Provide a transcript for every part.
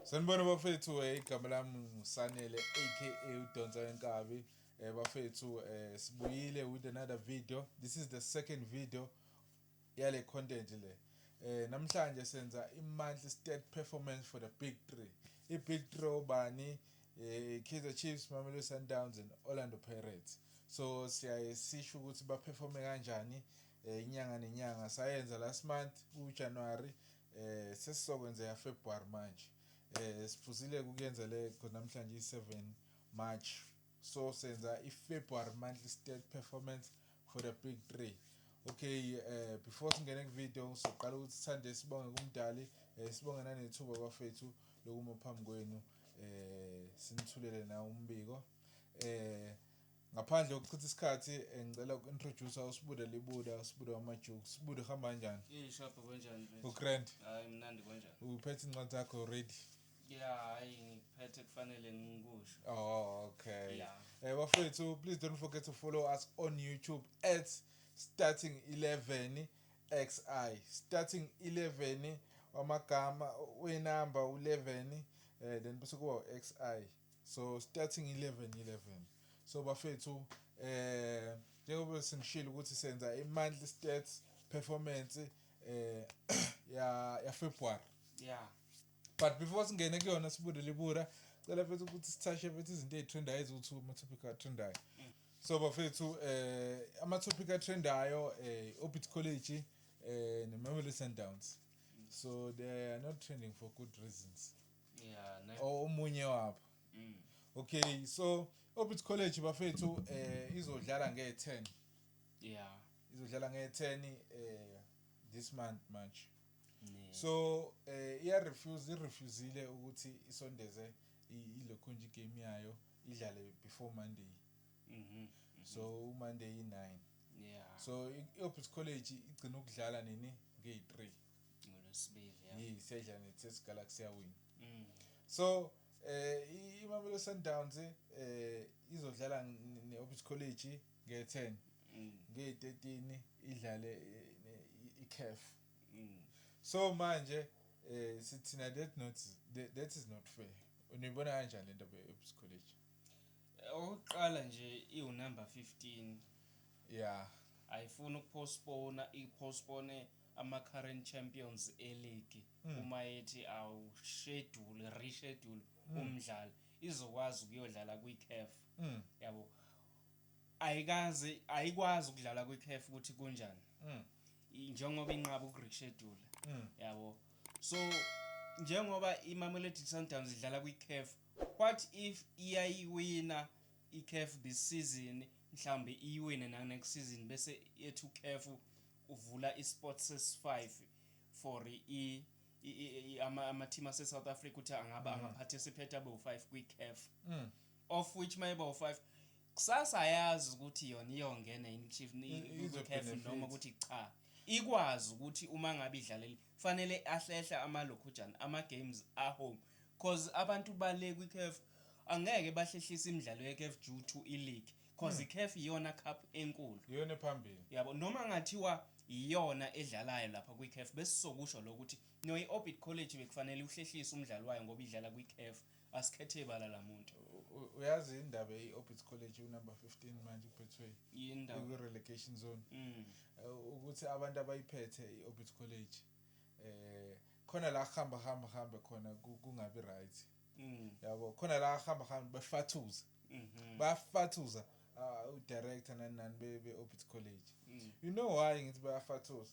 Sanibona bafethu, igama lami nguSanele aka uDonsa Wenkabi. Bafethu, sibuyile with another video. This is the second video yale content le. Namhlanje senza i-monthly stat performance for the big 3. I-big 3 obani? Kaizer Chiefs, Mamelodi Sundowns and Orlando Pirates. So siyaye sisho ukuthi ba-performe kanjani inyanga nenyanga. Sayenza last month ku-January, sesizokwenzeka February manje. Siphuzile ukuyenza le because namhlanje i-7 March. So senza i-February monthly stat performance for the big 3. Okay, before singene ku video, soqala ukuthi sithande sibonge kumdali, sibonge nanethuba bafethu lokuma phambi kwenu, sinithulele na umbiko. Ngaphandle kokuchitha isikhathi, ngicela uku-introduce uSibuda Libuda, uSibuda wamajuku. Sibuda, hamba kanjani? Ishapho, kanjani mfethu? U-grand. Hayi, mnandi, kanjani? Uphethe incwadi zakho already? Yeah, hayi, ngiphethe, kufanele ngikusho. Oh, okay. Yeah. Bafethu, please don't forget to follow us on YouTube at Starting 11 XI. Starting 11 wamagama wenamba u11, then bese kuba XI. So Starting 11 11. So bafethu, njengoba sengishilo ukuthi senza i monthly stats performance ya February. But before singene kuyona, Sibude Libura, cela mfethu ukuthi sithashe mfethu izinto ey'trendayo eziwu-two, ama-topic atrendayo. So bafethu, ama-topic atrendayo, Orbit College ne-Mamelodi Sundowns. So they are not trending for good reasons. Yeah, ne. Omunye wabo. Okay, so Orbit College bafethu, izodlala nge-10. Izodlala nge-10 this month manje. So iya refuse irefusile ukuthi isondeze ilokhunja igame yayo, idlale before Monday. So uMonday i9. So i-Orbit College igcina ukudlala nini? Nge3. NgoLwesibili, yeah. Yes, yadlala ne-TS Galaxy, yawina. So iMamelodi Sundowns izodlala ne-Orbit College nge-10. Nge-13 idlale i-CAF. So manje sithina that is not fair. Unibona kanjani lento be-Orbit College? Okokuqala nje, iwu-number 15. Ayifuni ukupostpone, ipostpone ama-current champions e-league. Uma ethi awu-schedule, reschedule umdlalo, izokwazi ukuyodlala kwi-CAF. Yabo, ayikaze ayikwazi ukudlala kwi-CAF ukuthi kunjani. Njengoba inqaba ukureschedule. Yabo, so njengoba iMamelodi Sundowns idlala kwi-CAF, what if iyayiwina i-CAF this season, mhlambe iyiwine na next season, bese ethi uCAF uvula i-spot ses-5 for ama team ase South Africa ukuthi angaba angaparticipate abe u5 kwi-CAF, of which maybe u5 kusasa ayazi ukuthi yona iyongena yini chief kwi-CAF Izo-benefit. Noma ukuthi cha, ikwazi ukuthi uma ngabe idlalele fanele ahlehle amalokhujana ama-games a-home, cause abantu bale kwi-CAF angeke bahlehlise imidlalo ye-CAF due to i-league, cause i-CAF iyona cup enkulu. Iyona ephambili. Yabo, noma ngathiwa iyona edlalayo lapha kwi-CAF, besizokusho lokuthi no, i-Orbit College bekufanele uhlehlise umdlalo wayo ngoba idlala kwi-CAF. Asikhethe ibala lamuntu. Uyazi indaba i-Orbit College unumber 15 manje kuBetway Yindaba? Kwi-relegation zone. Ukuthi abantu abayiphethe i-Orbit College, khona la hamba hamba hamba khona kungabi right. Yabo, khona la hamba hamba befathuza. Bayafathuza u-director nani nani be-Orbit College. You know why ngithi bayafathuza?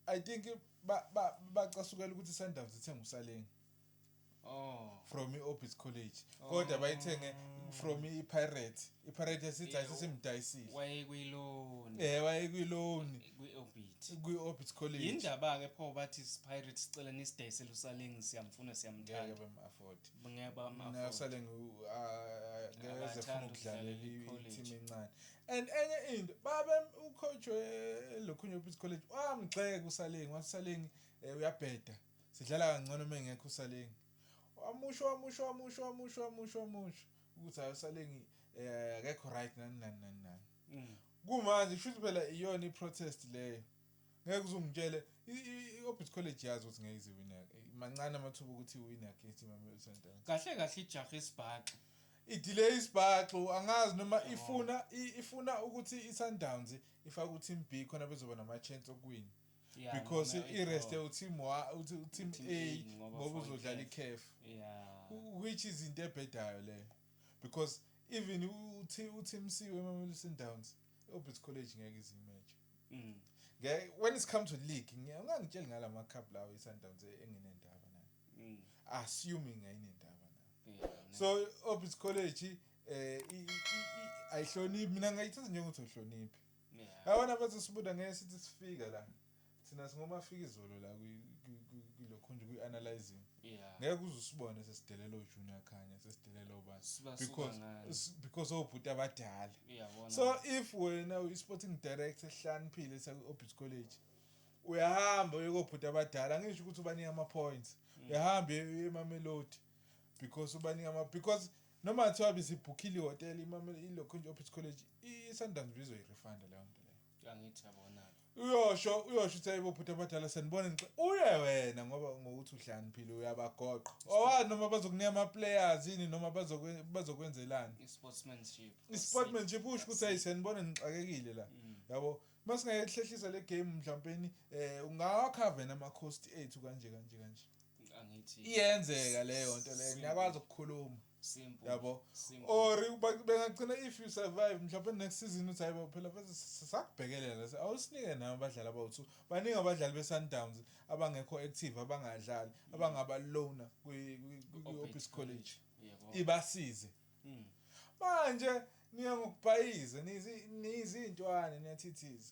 I think bacasukela ukuthi i-Sundowns ithenga uSaleng from i-Orbit College, kodwa bayithenge from i-Pirate. I-Pirate sithi ayisesimdayisile. Wayekwiloni. Wayekwiloni. Kwi-Orbit. Kwi-Orbit College. Yindaba-ke pho bathi Pirates, sicela nisidayisele uSaleng, siyamfuna, Ngeke siyamthanda. bem-afford. Ngeke bam-afford. USaleng ngeke Abathandi efuna ukudlalela ukudlalela i-college. i-team encane. And enye into, babe ucoach welokhunye Orbit College wamgxeka uSaleng, wathi uSaleng uyabheda, sidlala kangcono uma engekho uSaleng. Wamusho, wamusho, wamusho, wamusho, wamusho, wamusho ukuthi hayi, uSaleng akekho right, nani nani nani nani. Kumanje kusho ukuthi phela iyona i-protest leyo. Ngeke uzungitshele i-Orbit College yazi ukuthi ngeke iziwine. Mancane amathuba ukuthi iwine against iMamelodi Sundowns. Kahle kahle ijaha isibhaxu. I-delay isibhaxu, angazi noma ifuna ukuthi i-Sundowns ifake u-team B khona bezoba nama-chance okuwina. Yeah, Because noma i-rest i-draw. u-team wa u-team Team A A ngoba ngoba for uzodlala i-CAF. i-CAF. Which is into ebhedayo leyo. Because even u-team C weMamelodi Sundowns, i-Orbit College ngeke izimatch. When it's come to league, ungangitsheli ngalama cup lawo i-Sundowns enginendaba nayo. Assuming ayinendaba nayo. Yeah, ne. So Orbit College ayihloniphi, mina ngayithatha njengokuthi uhloniphi. Yabona bathi sibuda ngeke sithi sifika la. Thina singomafika izolo la kulokho nje kwi-analyzing. Ngeke uze usibone sesidelela oJunior Khanya, sesidelela obani. Sibasuka Because ngani. Because obhuti abadala. Uyabona. So if wena uyi-sporting director ehlakaniphile saku-Orbit College, uyahamba uye kobhuti abadala, ngisho ukuthi ubanika ama-points. Uyahamba uye eMamelodi because ubanika ama because noma kuthiwa besibhukhile ihhotela iMamelodi ilokho nje Orbit College, i-Sundowns bizoyi-refunda leyo nto leyo. Angithi yabona. Uyosho uthi ayibo bhuti abadala sanibona uye wena ngoba ngokuthi uhlakaniphile uyabagoqa. Awazi noma bazokunika ama-players yini noma bazokwenzelani. I-sportsmanship. I-sportsmanship usho ukuthi hayi sanibona nixakekile la. Yabo masingayihlehlisa le game mhlawumbe ungawakhava nama cost ethu kanje kanje kanje. Angithi Iyenzeka leyo nto leyo, Simple. ngiyakwazi ukukhuluma. Simple. Yabo. Simple. Or bengagcina if you survive mhlawumbe next season uthi hayibo phela bese sakubhekelela la awusinike nabo abadlali abawu2. Baningi abadlali beSundowns abangekho active, abangadlali, abangaba loaner kwi-Orbit College. Yebo. Ibasize. Manje niya ngokubhayiza nizintwana niyathithiza.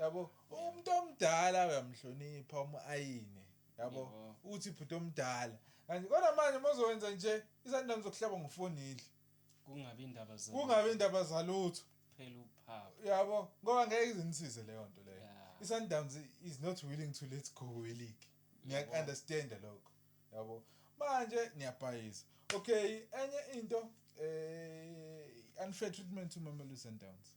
Yabo umuntu omdala uyamhlonipha uma ayine. Yabo uthi bhuti omdala. Kanti kodwa manje mozowenza nje iSundowns zokuhlaba ngofonile. Kungabi indaba za. Kungabi indaba zalutho. Phela uphapha. Yabo ngoba ngeke izinisize leyo nto leyo. iSundowns is not willing to let go we league. Ngiya understand lokho. Yabo manje niyabhayiza. Okay, enye into unfair treatment to Mamelodi Sundowns.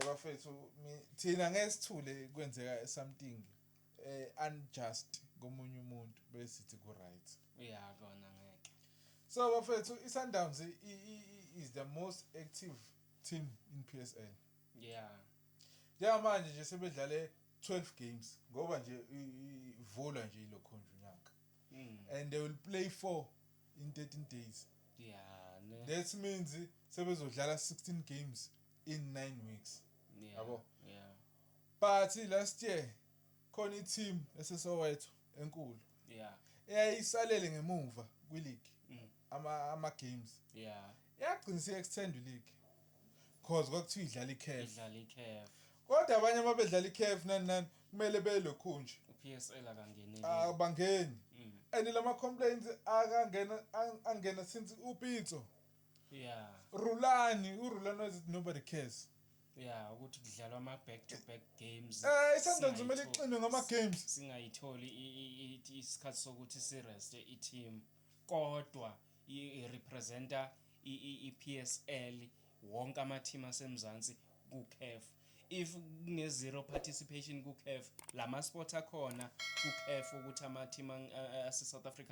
Bafethu thina ngesithule kwenzeka something unjust komunye umuntu bese sithi ku right. Yeah, kona ngeke. So bafethu iSundowns is the most active team in PSL. Njengamanje nje sebedlale 12 games ngoba nje ivulwa nje ilokho nje unyaka. And they will play 4 in 13 days. Yeah, ne. That means sebezodlala 16 games in 9 weeks. Yabo. But last year khona i-team eseSoweto enkulu. Eyayisalele ngemuva kwi-league. Ama games. Yagcina si-extend i-league. Cause kwakuthiwa idlala i-CAF. Idlala i-CAF. Kodwa abanye ababedlala i-CAF nani nani kumele belokhu nje. U-PSL akangeneli. Abangeni. And lama complaints akangena angena since uPitso. Rulani, uRulani was nobody cares. Yeah, ukuthi kudlalwa ama back to back games. iSundowns kumele iqinwe ngama games. Singayitholi isikhathi sokuthi si rest i-team. Kodwa i-representa i-PSL wonke ama team aseMzansi ku-CAF. If kune zero participation ku-CAF, lama sport akhona ku-CAF ukuthi ama team ase South Africa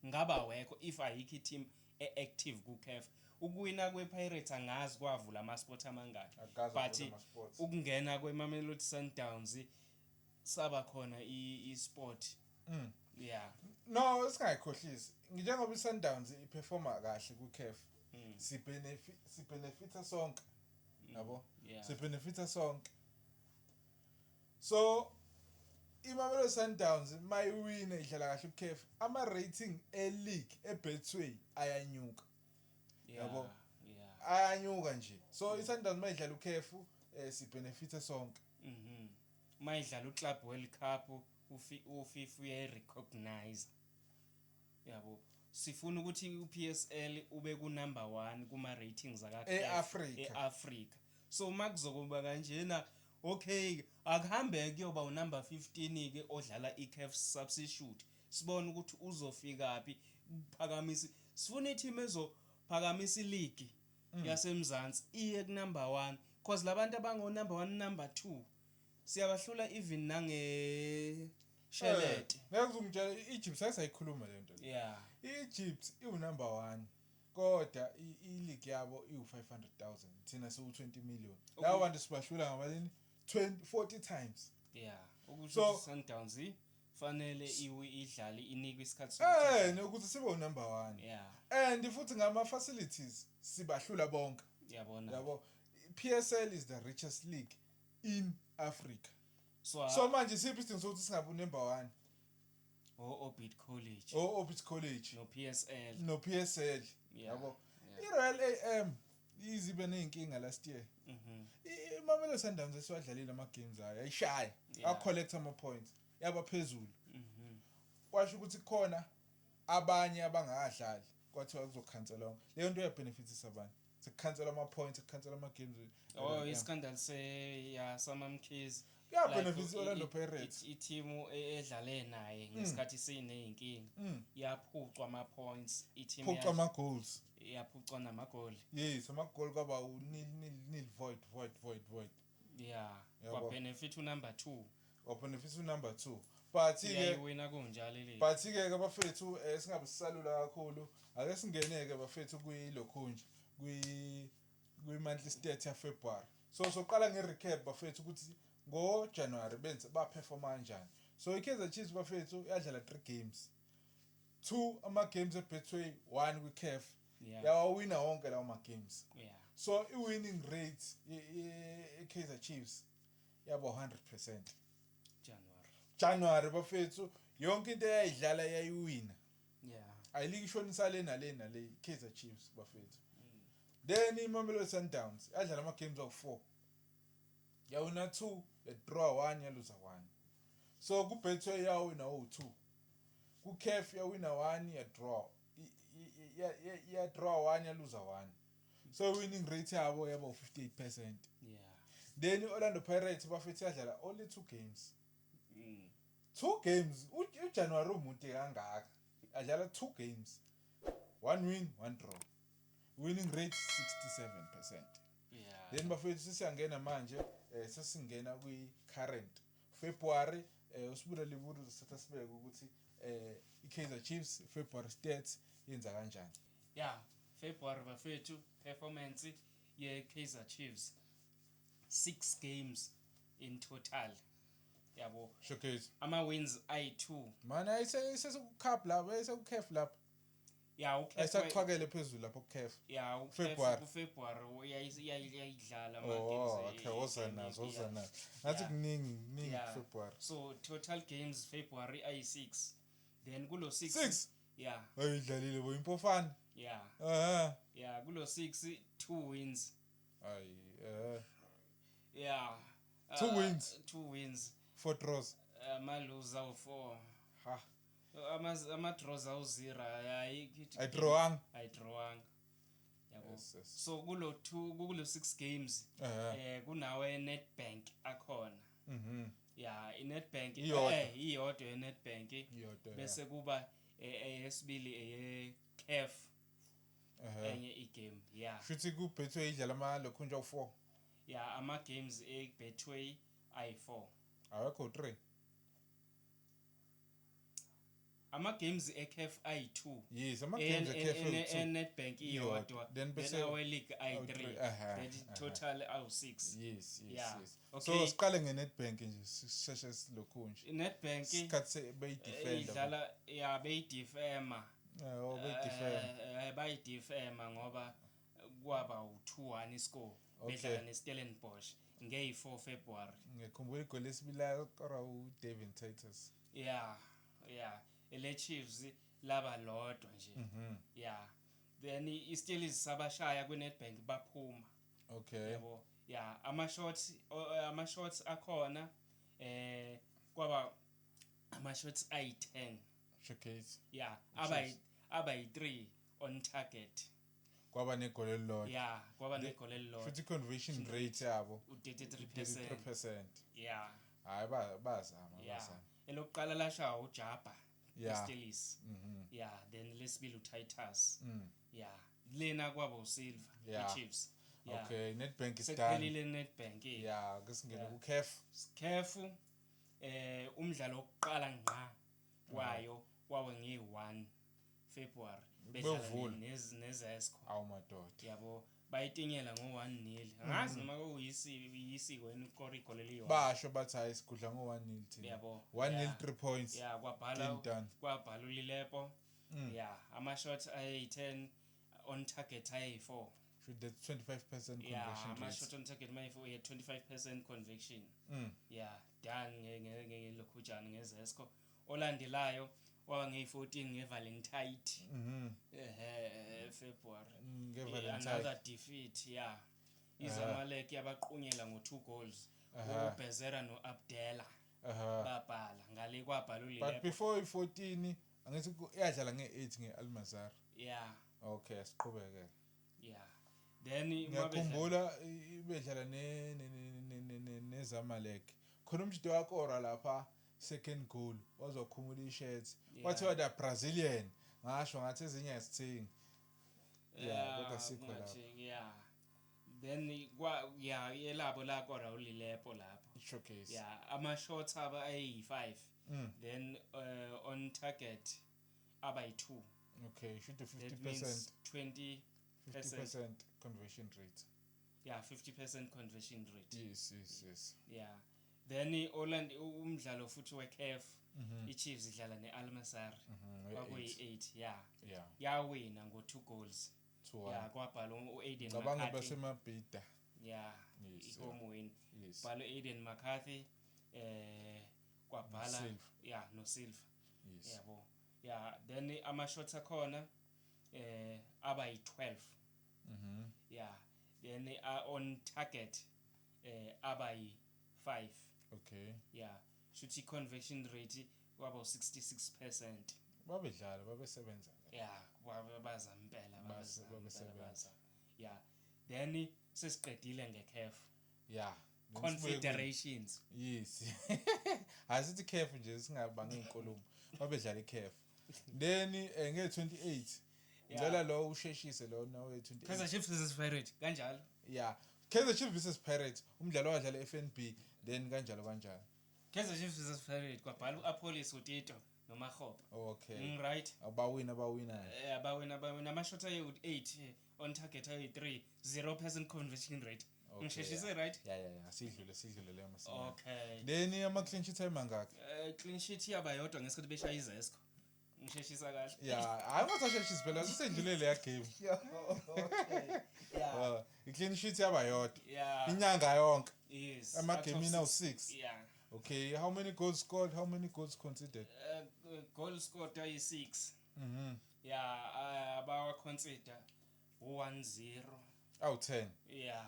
ngaba wekho if ayikho i-team e-active ku-CAF. Ukuwina kwe-Pirates angazi kwavula ama sport amangaki. Akaze But avule ama-sports. ukungena kwe-Mamelodi Sundowns saba khona i-sport. No, singayikhohlisi. Njengoba iSundowns iperforma kahle ku-CAF. Sibenefita sonke. Yabo? Sibenefita sonke. So iMamelodi Sundowns mayiwina idlala kahle ku-CAF, ama rating e-league eBetway ayanyuka. Yabo? Ayanyuka nje. So iSundowns mayidlala uCAF sibenefita sonke. Mayidlala uClub World Cup uFIFA uyayirecognize. Yabo. Sifuna ukuthi uPSL ube ku number 1 kuma ratings aka CAF eAfrica. eAfrica. So makuzokuba kanjena okay akuhambe kuyoba unumber 15 ke odlala iCAF substitute. Sibone ukuthi uzofika phi kuphakamisa. Sifuna i-team ezophakamisa ileague yaseMzansi iye ku number 1 because labantu abango number 1 number 2 Siyabahlula even nange shelete. Ngeke uzungitshela i-Egypt sayisayikhuluma lento le. I-Egypt iwu-number 1 kodwa i-league yabo iwu-500,000, thina siwu-20 million. Labo bantu sibahlula ngamalini? 20 40 times. Yeah, ukusho ukuthi Sundowns fanele iwe idlale, inikwe isikhathi sokuthi Nokuthi sibe u-number 1. And futhi ngama facilities sibahlula bonke. Yabona. Yabo, PSL is the richest league in Africa. So, So manje siphi isidingo sokuthi singabi number 1? O Orbit College. O Orbit College. No PSL. No PSL. Yabo. I-Royal AM izibe nezinkinga last year. IMamelodi Sundowns esiwadlalile ama games ayo. Ayishaya. A collect ama points. Yaba phezulu. Kwasho ukuthi khona abanye abangadlali kwathiwa kuzokhanselwa. Leyo nto iyabenefitisa abantu. Sekukhanselwa ama points, sekukhanselwa ama games. Oh, iskandal se ya samamkhize. Kuyabenefitisa Orlando Pirates. Ithimu edlale naye ngesikhathi sineyinkinga. Yaphucwa ama points, ithimu Phucwa ama goals. Yaphucwa namagoli. Yes, ama goal kwaba u nil nil nil, void void void void. Yabo. Kwa benefit number 2. Kwa benefit number 2. But ke Iyayiwina kunjalo le. But ke ke bafethu, singabe sisalula kakhulu. Ake singene ke bafethu kuyilokhunje kwi monthly stat ya February. So soqala nge recap bafethu ukuthi ngo January benze ba perform kanjani. So iKaizer Chiefs bafethu yadlala 3 games. 2 ama games eBetway, 1 kwiCAF. Yawawina wonke lawo ma games. So i winning rate ye Kaizer Chiefs yaba 100%. January. January bafethu yonke into eyayidlala yayiwina. Ayiliki ishonisa le nale nale Kaizer Chiefs bafethu. Then iMamelodi Sundowns yadlala ama games of 4. Yawina 2, ya draw 1, ya lose 1. So ku Betway yawina 2. Ku CAF yawina 1, ya draw. Ya draw 1, ya lose 1. So winning rate yabo yaba 58%. Then Orlando Pirates bafethu yadlala only 2 games. 2 games. uJanuary umuntu kangaka. Adlala 2 games. 1 win, 1 draw. Winning rate 67%. Then bafethu sesiyangena manje, sesingena kwi current February, usibuda libudu uzothatha sibeke ukuthi iKaizer Chiefs February stats yenza kanjani. Yeah, February bafethu performance ye Kaizer Chiefs 6 games in total. Yabo. Showcase. Ama wins ayi2. Mana ayiseku cup lapha, ayiseku CAF lapha. Yeah, uCAF Ayisaqhwakele phezulu lapho kuCAF. Yeah, uCAF February. kuFebruary uyayidlala ama Oh, games. okay, woza nazo, woza nazo. Ngathi kuningi, kuningi kuFebruary. So total games February ayi6. Then kulo 6. 6? Yeah. Ayidlalile bo impofana. Yeah. Aha. Yeah, kulo 6, 2 wins. Ayi, Yeah. 2 wins. 2 wins. 4 draws. Ama lose awu 4. Ha. Ama draws awu 0. Hayi. I drawang. I drawang. Yabo. Yes, yes. So kulo 2, kulo 6 games. Kunawe Nedbank akhona. Yeah, iNedbank, Iyodwa. Iyodwa iNedbank. Iyodwa, yeah. Bese kuba eyesibili eye CAF. Enye igame. Yeah. Shuthi ku Betway idlala ama lokhunja u4. Yeah, ama games e Betway ayi4. Awekho 3. Ama games e CAF ayi2. Yes, ama games e CAF ayi2. Nedbank iyodwa. Then bese Then our league ayi3. Awu-three. Then total awu6. Yes, yes, Yeah. yes. Okay. So siqale ngeNedbank nje, sisheshe silokhu nje. Nedbank Isikhathi beyidefender. Idlala, yeah, beyidefema. Oh, beyidefema. Bayidefema ngoba kwaba u2-1 score. Okay. Bedlala neStellenbosch ngeyi4 February. Ngikhumbula igoli lesibili lakora uDevin Titus. Yeah, yeah. Ele Chiefs laba lodwa nje. Yeah. Then iStellies sabashaya kwiNedbank baphuma. Okay. Yabo. Yeah, ama shots akhona, kwaba ama shots ayi10. Showcase. Yeah, Chiefs. abayi 3 on target. Kwaba negoli elilodwa. Yeah, kwaba negoli elilodwa. Futhi conversion rate yabo u-33%. 33%. Yeah. Hayi, bazama, Yeah. bazama. Elokuqala lashaya uJabba. Yeah. Stellies. Yeah, then lesibili uTitus. Yeah. Lena kwaba uSilva, Yeah. iChiefs. Yeah. Okay, Nedbank is done. Sekuphelile Nedbank, eh. Yeah, ke singene Yeah. ku CAF. CAF, umdlalo wokuqala ngqa wayo wawe nge-1 February, bedlala Bevula. neZesco. Awu madoda. Yabo, bayitinyela ngo-1-0. Angazi noma kuyisiko yini ukukora igoli eliyi-one. Basho bathi hayi, sigudla ngo-1-0 thina. Yabo. 1-0, 3 points. Ya, kwabhala Clean done. kwabhala uLilepo. Ya, ama-shots ayi-10, on target ayi-4. Should that 25% Ya, conversion rate. ama-shot on target mayi-4, yeah, 25% conversion. Ya, done ngelokhujana ngeZesco. Olandelayo waba ngeyi-14 ngeValentine. Ehe, February. Nge-Valentine. Another defeat, yeah. IZamalek yabaqunyela ngo-2 goals. UBezera no-Abdella babhala ngale, kwabhala But uLilepo. before i-14, angithi iyadlala nge-8 nge-Al Masry. Yeah. Okay, siqhubeke. Yeah, then uma Ngiyakhumbula ibedlala neZamalek. Khona umjito wakora lapha second goal, wazokhumula i-shirt. Kwathiwa the Brazilian. Ngasho ngathi ezinye asithengi. Yeah, kodwa sikho lapho. Kungathengi, yeah. Then kwa, yeah, elabo lakora uLilepo lapho. Showcase. Yeah, ama-shots aba ayi-5. Then on target abayi-2. Okay, should do That 50%. means 20. 50% conversion rate. Yeah, 50% conversion rate. Yes. Yeah, then i-Orland, umdlalo futhi we-CAF, i-Chiefs idlala ne-Al Masry. Kwakuyi-8, yeah. Yawina ngo-2 goals. 2-1. Yeah, kwabhala u-Aiden Cabanga McCarthy. basemabhida. Yeah. I-home win. Bhala u-Aiden McCarthy, kwabhala NoSilva. Yeah, noSilva. Yabo, yeah. Then ama-shots akhona aba yi-12. Yeah, then on target aba yi-5. Yeah, shuthi conversion rate kwaba u-66%. Babedlala, babesebenza. Yeah, bazama impela. Bazama impela. Babesebenza. Bazama, yeah. Then sesiqedile nge-CAF Confederations. Yes. Asithi CAF nje, singabanga inkulumo. Babedlala iCAF. Then nge-28, ngicela lo usheshise lo nawe 28. Kaizer Chiefs versus Pirate, kanjalo. Yeah. Kaizer Chiefs versus Pirates, umdlalo wadlala FNB, then kanjalo kanjalo. Kaizer Chiefs versus Pirate, kwabhala u-Appollis, uTito noMakgopa. Right. Abawina, abawina. Abawina, abawina. Ama-shot ayi-8, on target ayi-3, 0% conversion rate. Ngisheshise, right? Yeah, sidlule leyo masinyane. Okay. Then ama clean sheet ayimangaki? Clean sheet yaba yodwa ngesikhathi beshaya iZesco. Ngisheshisa kahle? Yeah, hayi, ungasasheshisi phela, sisedlule leya game. Okay, yeah. I-clean sheet yaba yodwa. Inyanga yonke. Yes. Ama-game Out of now six. 6. Yeah. Okay, how many goals scored? How many goals conceded? Goal scored ayi-6. Yeah, abawa-consider u-1-0. Awu 10. Yeah.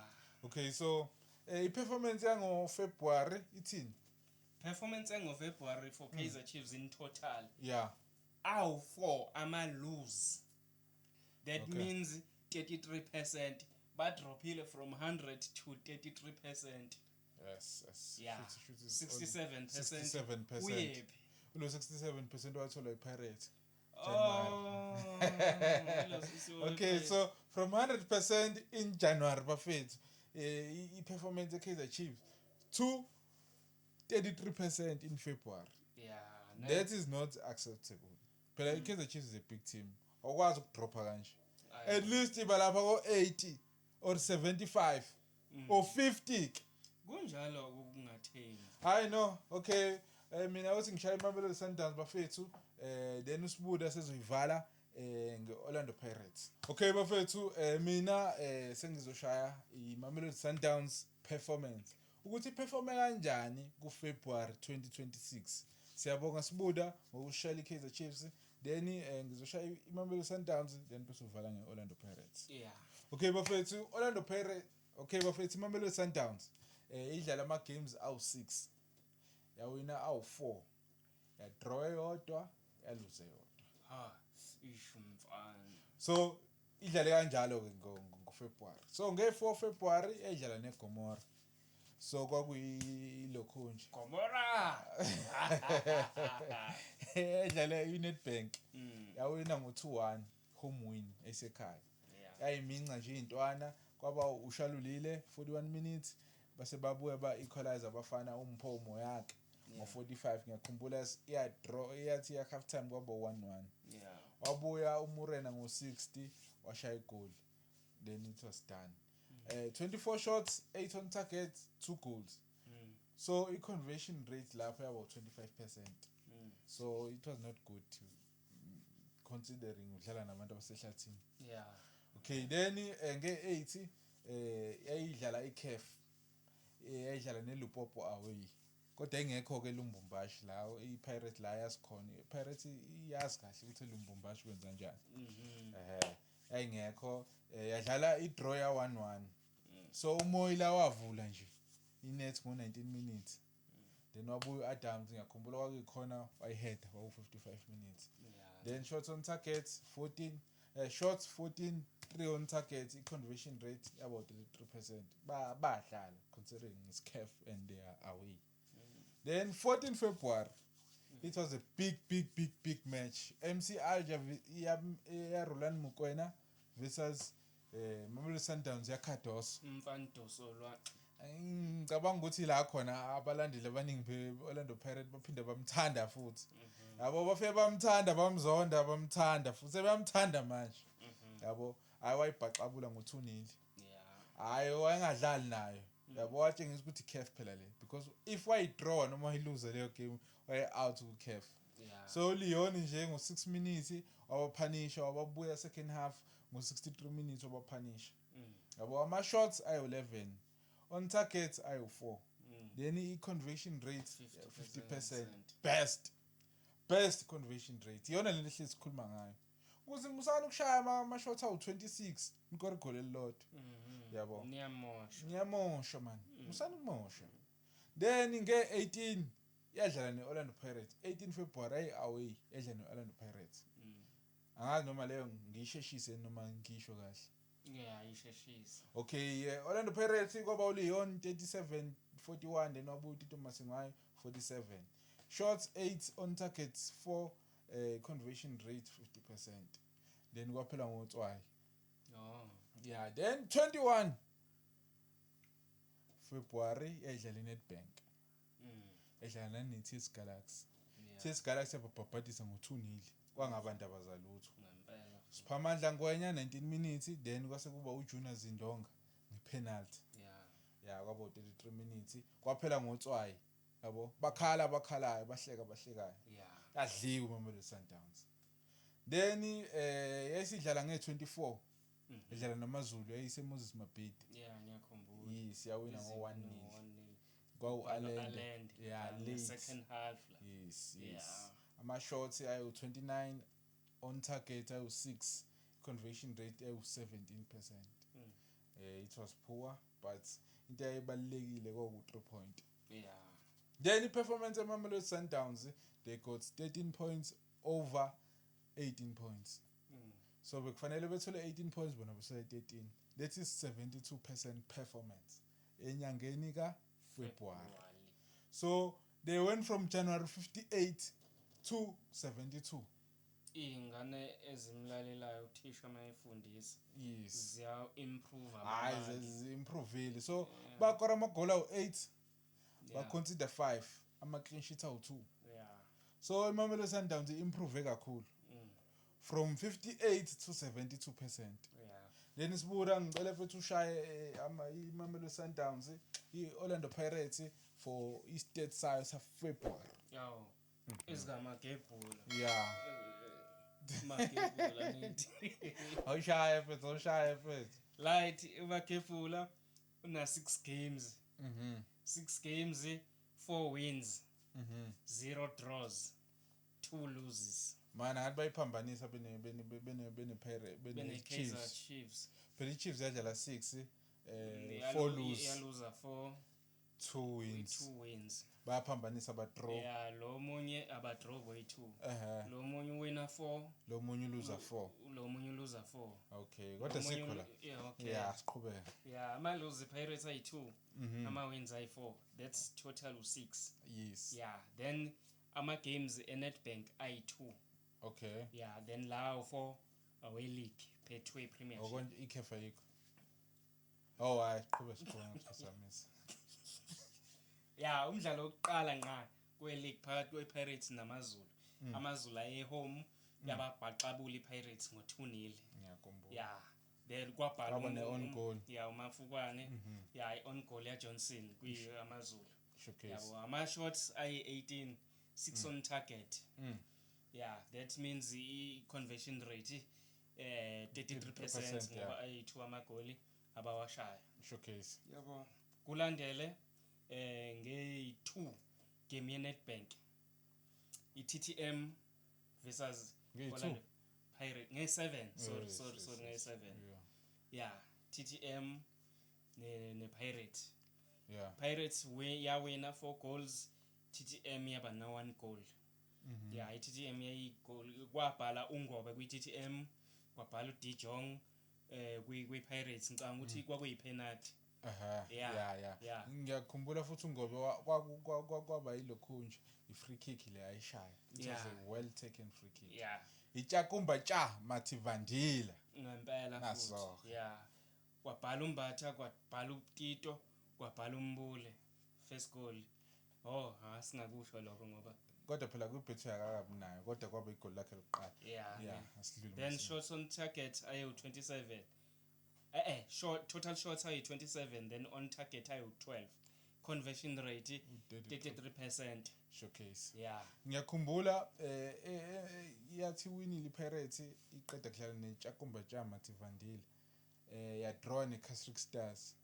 Okay, so i-performance yango February ithini? Performance yango-February for Kaizer Chiefs in total, awu-4 ama-lose. That means 33%, badrophile from 100 to 33%. Yes. Yeah. Shoot, 67%. 67%. Uyephi? Ulo 67% watholwa iPirates. Oh, Okay, so from 100% in January, bafethu, i-performance ye-Kaizer Chiefs to 33% in February. That is not acceptable. Phela i-Kaizer Chiefs is a big team. Awukwazi ukudropha kanje. At least iba lapha ko-80 or 75 or 50. Kunjalo ukungathengi. Hayi no, okay. Mina uthi ngishaya iMamelodi Sundowns, bafethu. Then usibuda sezoyivala nge-Orlando Pirates. Okay bafethu, mina sengizoshaya iMamelodi Sundowns performance. Ukuthi iperforme kanjani ku February 2026. Siyabonga Sibuda ngokushaya iKaizer Chiefs. Then ngizoshaya iMamelodi Sundowns, then bese uvala nge-Orlando Pirates. Okay bafethu, Orlando Pirates. Okay bafethu, iMamelodi Sundowns idlala ama games awu6. Yawina awu4. Ya draw eyodwa, yaluze eyodwa. Ha, isho mfana. So idlale kanjalo ke ngo February. So nge4 February yayidlala neGomora. So kwakuyilokho nje. Gomora. Yayidlala iNedbank. Yawina ngo2-1, home win esekhaya. Yayiminca nje intwana. Kwaba uShalulile 41 minutes, base babuya ba-equalize abafana uMpho Moyake ngo-45. Ngiyakhumbula iya draw, iyathi ya half time kwaba 1-1. Wabuya uMurena ngo-60 washaya igoli, then it was done. 24 shots, 8 on target, 2 goals. So i-conversion rate lapho yaba 25%. So it was not good to, considering udlala nabantu abasehlathini. Okay, then nge-8 yayidlala iCAF, yayidlala neLupopo away, kodwa ingekho ke Lubumbashi la iPirates la yasikhona. iPirates iyazi kahle ukuthi eLubumbashi kwenza njani. Yayingekho, yadlala i-draw ya 1-1. So uMoila wavula nje inet ngo-19 minutes, then wabuya u-Adams, ngiyakhumbula kwakuyikhona wayiheada kwaku-55 minutes. Then shots on target 14, shots 14, 3 on target, i-conversion rate yaba 33%. Ba badlala considering it's CAF and they are away. Then 14 February, it was a big big big big match, MC Alger ya Rulani Mokwena versus Mamelodi Sundowns ya Cardoso. Umfandoso lwa. Ngicabanga ukuthi la khona abalandeli abaningi be-Orlando Pirates baphinde bamthanda futhi, yabo. Bafike bamthanda, bamzonda, bamthanda futhi, sebeyamthanda manje, yabo. Hayi, wayibhaxabula ngo-2-0. Hayi, wayengadlali nayo, yabo. Watshengisa ukuthi CAF phela le, because if wayidraw noma wayiluza leyo game, waye out ku-CAF. So Leon nje ngo-6 minutes wabaphanisha, wababuya second half ngo-63 minutes wabaphanisha, yabo. Ama-shots ayi-11, on target ayi-4. Then i-conversion rate 50%, best best conversion rate. Iyona lento ehlezi sikhuluma ngayo ukuthi musana ukushaya ama-shots awu-26 nikore igoli elilodwa, yabo. Niyamosha. Ngiyamosha man, musana ukumosha. Then nge-18 yadlala ne-Orlando Pirates, 18 February, ayi-away, yadlala ne-Orlando Pirates. Angazi noma leyo ngiyisheshise noma ngisho kahle. Yeah, isheshisa. Okay, Orlando Pirates kwaba uLeon 37 41, then wabuya uTito Maswanganyi 47. Shots 8, on targets 4, conversion rate 50%. Then kwaphela ngotswayi. Oh. Yeah, then 21 February yayidlala iNedbank. Edlala ne-TS Galaxy. TS Galaxy yababhabhadisa ngo-2-0, kwangabantu abazalutho. Ngempela. Siphamandla Ngwenya 19 minutes, then kwase kuba uJunior Zindonga ngepenalty. Ya, kwaba 33 minutes, kwaphela ngotswayi, yabo. Bakhala abakhalayo, bahleka abahlekayo. Yadliwa iMamelodi Sundowns. Then yayisidlala nge-24, edlala namaZulu, yayise Moses Mabhida. Yeah, ngiyakhumbula. Yes, yawina ngo-1-0. 1-0. Kwawu-Allende. Allende. Yeah, The late. second half la. Yes. Ama-shots ayu-29, on target ayu-6, conversion rate ayu-17%. It was poor, but into eyayibalulekile kwaku-3 point. Then i-performance eMamelodi Sundowns, they got 13 points over 18 points. So bekufanele bethole 18 points, bona bethole 13. That is 72% performance enyangeni ka-February. So they went from January 58 to 72. Iy'ngane ezimlalelayo uthisha mayefundisa ziya-improve. Hayi, zi-improvile. So bakora amagoli awu-8, baconcede 5, ama-clean sheet awu-2. So iMamelodi Sundowns i-improve kakhulu from 58 to 72%. Then sibura, ngicela futhi ushaye iMamelodi Sundowns, i-Orlando Pirates for i-state sayo sa-February. Yawo, ezikamagebhula. Magebhula ngithi. Awushaye futhi, awushaye futhi. Light umagebhula una 6 games. 6 games, 4 wins, 0 draws, 2 loses. Mana ngathi bayiphambanisa bene Pirates bene Bene Kaizer Chiefs. Chiefs. Phela i-Chiefs yadlala 6, 4 lose, Yaluza 4, 2 wins. 2 wins. Bayaphambanisa, ba draw. Yeah, lo munye abadraw boyi-2. Ehhe. Lo munye wina 4. Lo munye uluza 4. Lo munye uluza 4. Okay, kodwa sikho la. Yeah, okay. Yeah, siqhubeke. Yeah, ama-lose Pirates ayi-2, ama-wins ayi-4, that's total u-6. Yeah, then ama-games e-Nedbank ayi-2. Yeah, then lawo 4 away league, Betway Premiership. Okonje iCAF ayikho. Oh hayi, qhube siqhube ngaphazamisa. Ya, umdlalo wokuqala ngqa kwe-league phakathi kwe-Pirates namaZulu. AmaZulu aye home, yababhaxabula i-Pirates ngo-2-0. Ngiyakhumbula. Ya, then kwabhala Kwaba ne-own goal. Ya, uMafukwane, ya, i-own goal ya-Johnson kwi-AmaZulu. Showcase. Yabo, ama-shots ayi-18, 6 on target. Yeah, that means i-conversion rate 33%, 33%, ngoba ayi-2 amagoli abawashaya. Showcase. Yabo, kulandele ngeyi-2 game ye-Nedbank, i-TTM versus Ngeyi-2? Orlando Pirate ngeyi-7, sorry. Yes, Sorry, sorry, ngeyi-7. Yeah, TTM ne-Pirate. Pirates yawina 4 goals, TTM yaba na 1 goal. Yeah, i-TTM yayi-goal, kwabhala uNgobe kwi-TTM, kwabhala uDe Jong kwi-Pirates. Ngicabanga ukuthi kwakuyi-penalty. Aha. Yeah, Yeah. yeah. Ngiyakhumbula futhi uNgobe kwaba yilokhu nje, i-free kick le ayishaya. It was a well taken free kick. Itshakumba tsha Mathivandila. Ngempela. Naso. Futhi yeah, kwabhala uMbatha, kwabhala uTito, kwabhala uMbule first goal. Oh ha, singakusho lokho ngoba Kodwa phela kwi-Betway akakabi nayo, kodwa kwaba igoli lakhe lokuqala. Yeah. Yeah, asidlule Then masinya. shots on target ayewu-27, short total shots ayi-27, then on target ayewu-12, conversion rate 33%. Showcase. Yeah. Ngiyakhumbula yathi winile iPirates iqeda kudlala neTshakumba tsha Mathivandile. Ya draw neCasric Stars.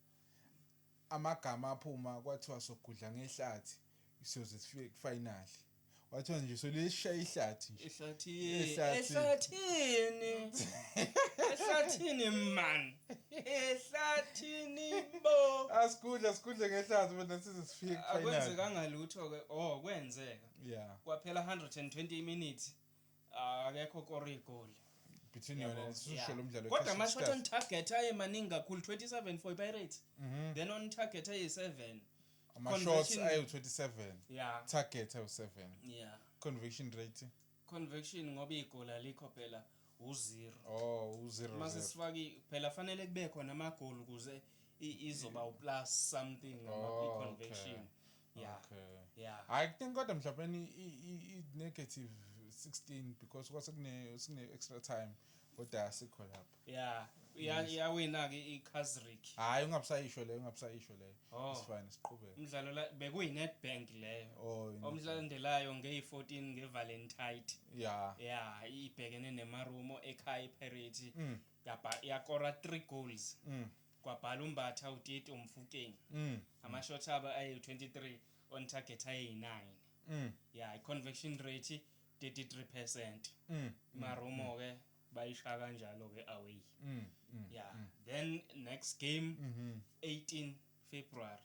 Amagama aphuma kwathiwa sogudla ngehlathi siyoze sifike kufinal. Wathiwa nje solishaya ihlathi nje. Ehlathini. Ehlathini. Ehlathini, ehlathini man, ehlathini bo. Asikudla, sikudle ngehlathi mina size sifike kufinal. Akwenzekanga lutho ke. Oh, kwenzeka. Kwaphela 120 minutes, akekho kore igoli. Between yona sisho lo mdlalo. Kodwa ama-shot on target aye maningi kakhulu, 27 for i-Pirates, then on target ayi-7. Ama shots Conversion- ayu 27. Target ayu 7. Conversion rate. Conversion, ngoba igoli alikho phela, u-0. Oh, u0. Mase sifake phela, fanele kube khona amagoli ukuze izoba u-plus something i-conversion, yeah. Yeah. I think kodwa mhlawumbe i negative 16 because kwase kune extra time, kodwa asikho lapho. Yeah, yawina ke iCasric. Hayi, ungabusayisho leyo, ungabusayisho leyo. Oh. It's fine, siqhubeke. Umdlalo la bekuyi-Nedbank leyo. Oh. Omlandelayo ngeyi-14, ngeValentine. Yeah, ibhekene neMarumo ekhaya iPirates. Yakora 3 goals. Kwabhala uMbatha, uTito, uMfukeng. Ama-shots abo ayi-23, on target ayi-9. Yeah, i-conversion rate 33%. Marumo ke bayishaya kanjalo ke away. Yeah, then next game, 18 February,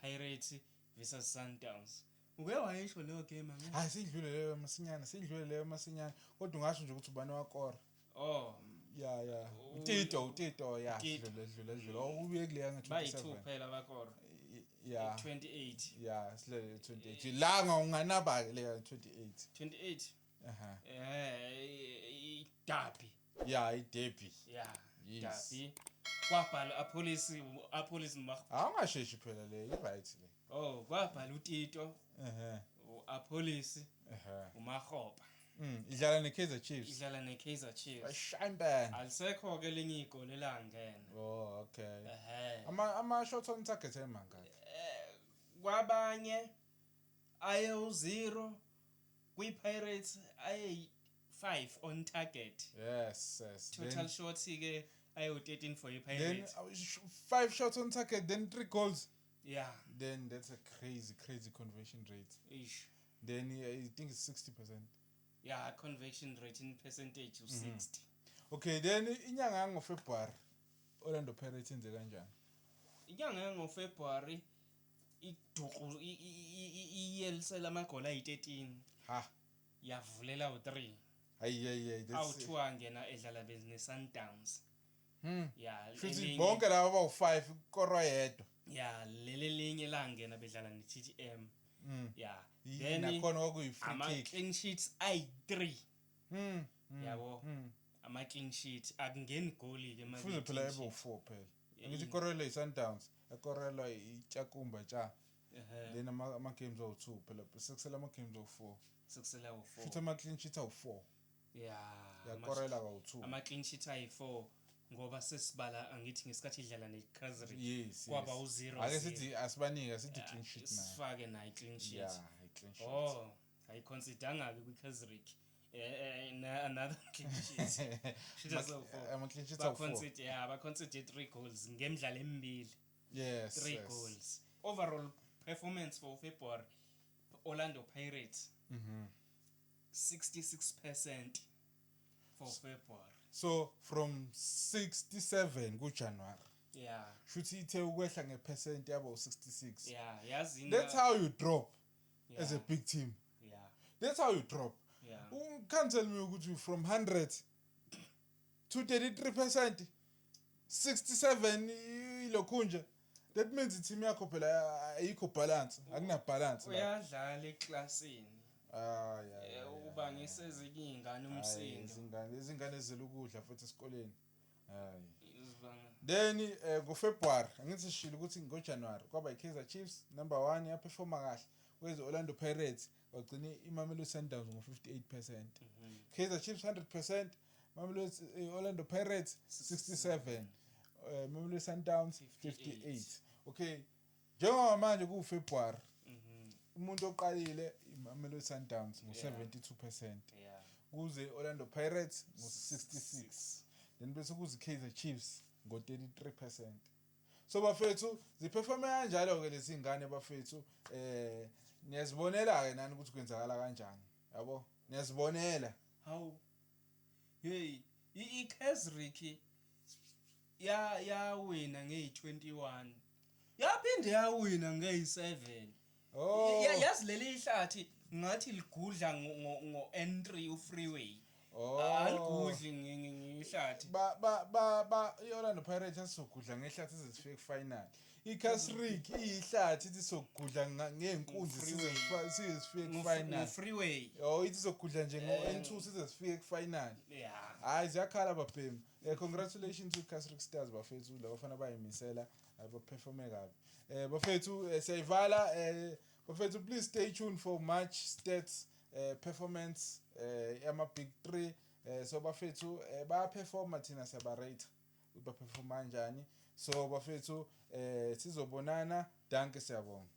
Pirates versus Sundowns. Uke wayisho leyo game, angithi? Hayi, sidlule leyo masinyane, sidlule leyo masinyane, kodwa ungasho nje ukuthi ubani wakora. Oh. Yeah, uTito, uTito, yeah. Tito. Dlule, dlule, dlule. Oh, ubuye kuleya nge Bayi-2 27. Phela bakora. 28. Yeah, silele 28 la, unganaba ke leya 28. 28. Aha. I-derby. Yeah, i-derby. Yeah. Yes. Derby, kwabhala Appollis, Appollis. Awungasheshi phela, le i-right le. Oh, kwabhala uTito, uAppollis, uMakgopa. Idlala ne-Kaizer Chiefs. Idlala ne-Kaizer Chiefs. Bashaya impela. Alisekho ke elinye igoli elangena. Oh, okay. Ehhe. Ama shots on target emangaki? Kwabanye aye u-0, kwi-Pirates aye 5 on target. Yes. Total shots ke ayu 13 for Then i-Pirates. Five shots on target, then three goals. Yeah. Then that's a crazy, crazy conversion rate. Ish. Then yeah, I think it's 60%. Yeah, conversion rate in percentage u-60. Okay, then inyanga yangoFebruary, Orlando Pirates yenze kanjani? Inyanga yangoFebruary iduku iyelisela amagoli ayi-13. Ha. Yavulela u-3. Hayi hayi hayi, that's Awu-2 angena edlala ne-Sundowns. Ya. Shuthi bonke laba bawu5 korwa yedwa. Ya, leli linye langena bedlala ne-TTM. Ya, then Nakhona kwakuyi free kick. ama-clean sheets ayi-3. Yabo. Ama-clean sheet, akungeni goli ke. Fuze phela ebe u4 phela. Ngithi ikorelwe i-Sundowns, yakorelwa iTshakumba tsha. Then ama-games awu-2 phela, sekusele ama-games awu-4. Sekusele awu-4. Futhi ama-clean sheet awu-4. Yakorela kawu-2. Ama-clean sheet ayi-4 ngoba sesibala, angithi ngesikhathi idlala ne-Casric Yes. kwaba u-0. Ake sithi asibanike, asithi clean sheet nayo. Sifake nayo i-clean sheet. Yeah, i-clean sheet. Oh, ayiconsideranga-ke kwi-Casric. Another clean sheet. Sheet awu-4. Ama-clean sheet awu-4. Baconcede, yeah, baconcede 3 goals ngemidlalo emibili. 3 goals. Overall performance for February, Orlando Pirates 66% for February. So from 67 kuJanuary. Shuthi ithe ukwehla ngepercent yaba u66. Yeah, yazi. That's how you drop as a big team. That's how you drop. You can't tell me ukuthi from 100 to 33%, 67 ilokhunja. That means i-team yakho phela ayikho balance, akuna balance la. Uyadlala eklasini. Ah, yeah. Uba ngisezinye iy'ngane Hayi, umsindo. izingane ezela ukudla futhi esikoleni. Hayi. Izibanga. Then ngoFebruary, angithi sishilo ukuthi ngoJanuary kwaba iKaizer Chiefs number 1, yaperforma kahle. Kweze Orlando Pirates, wagcina iMamelodi Sundowns ngo58%. Kaizer Chiefs 100%, Mamelodi Orlando Pirates 67. Mamelodi Sundowns 58. 58. Okay. Njengoba manje kuFebruary, umuntu oqalile iMamelodi Sundowns ngo72%. Kuze Orlando Pirates ngo66. Then bese kuze Kaizer Chiefs ngo33%. So bafethu, ziperforme kanjalo ke lezi ngane bafethu. Niyazibonela ke nani ukuthi kwenzakala kanjani. Yabo? Niyazibonela. Hawu, hey, i-Casric ya yawina ngeyi-21, yaphinde yawina ngeyi-7. Oh. Yazi leli ihlathi ngathi ligudla ngo-N3 u-freeway. Oh. Aligudli ngehlathi. Ba ba ba ba iOrlando Pirates asizogudla ngehlathi ize sifike kufinal. ICasric iyihlathi ithi sokugudla ngeenkunzi size sifike kufinal. Ngo-freeway. Oh, ithi sokugudla nje ngo-N2 size sifike kufinal. Hayi, ziyakhala babhemi. Congratulations to Casric Stars bafethu, labafana bayimisela, baperforme kabi. Bafethu, siyayivala. Bafethu, please stay tuned for March stats, performance yama big 3. So bafethu, bayaperforma, thina siyabarate baperforma kanjani. So bafethu, sizobonana, dankie, siyabonga.